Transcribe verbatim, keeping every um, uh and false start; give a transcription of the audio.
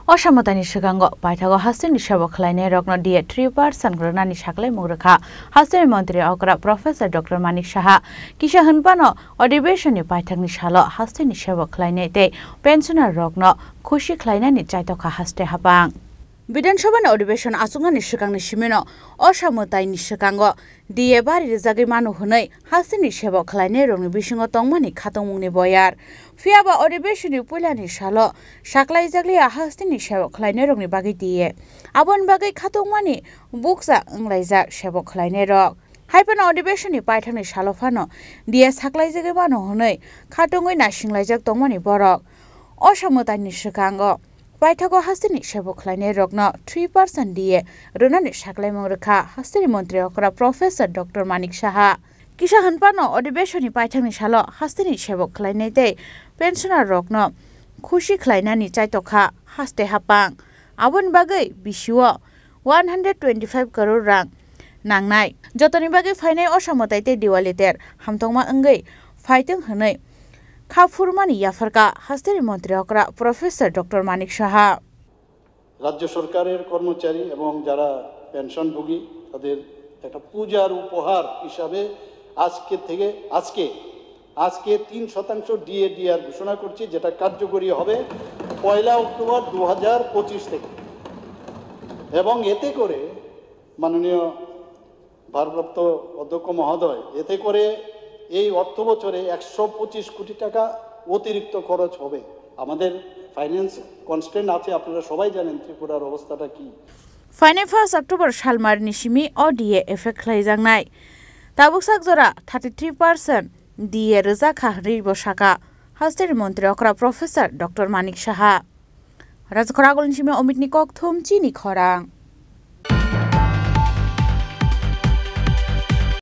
Osa mwtaini swkango paithago hasteni sebo khwlainairokno D A three percent rwnani saklaimung rwkha hasteni montri okra Professor Doctor Manik Saha. Kisa hwnphano odhibeshonni paithakni salo hasteni sebo khwlainai tei pensioner rokno khusi khwlainani chaitokha haste hapang. Bidhan Sabhani odhibeshon achuknani swkangni simino osa mwtaini swkango D A bari rwjagwi mano hwnwi hasteni sebo khwlainairokni bisingo tongmani khatungmungni boyar. Phiya ba odhibeshonni puilani salo saklaijakliya hasteni sebo khwlainairokni bagwi D A. Aboni bagwi khatungmani bukcha wnglaijak sebo khwlainairok. Haiphano odhibeshonni paithakni salo phano D A saklaijagwi mano hwnwi khatungwi naisinglaijak tongmani borok. Osa mwtaini swkango paithago hasteni sebo khwlainairokno three percent D A rwnani saklaimung rwkha hasteni montri okra Professor Doctor Manik Saha. Kisa hwnphano odhibeshonni paithakni salo hasteni sebo khwlainai tei pensioner rokno khusi khwlainani chaitokha haste hapang. Aboni bagwi bisio one hundred twenty five crore rang nangnai. Jotoni bagwi phainai osa mwtai tei Diwali ter hamtokma wngwi phaitwng hwnwi kha phurmani yapharkha hasteni montri okra Professor Doctor Manik Saha. রাজ্য সরকারের কর্মচারী এবং যারা পেনশনভোগী, তাদের একটা পূজার উপহার হিসাবে আজকে থেকে, আজকে, আজকে তিন শতাংশ ডিএ ডিআর ঘোষণা করছি, যেটা কার্যকরী হবে পয়লা অক্টোবর দু হাজার পঁচিশ থেকে। এবং এতে করে মাননীয় ভারপ্রাপ্ত অধ্যক্ষ মহোদয়, এতে করে এই অর্থ বছরে একশো পঁচিশ কোটি টাকা অতিরিক্ত খরচ হবে। আমাদের ফাইন্যান্স কনস্ট্রেন্ট আছে, আপনারা সবাই জানেন ত্রিপুরার অবস্থাটা কি। Phainai first October salmarni simi o D A effect khlaijaknai. Tabuk sak jora thirty three percent D A rwjak kha hwnwi bo sakha hasteni montri okra Professor Doctor Manik Saha. Rajkhor Agulni simi Omitni Kokthum chini khorang.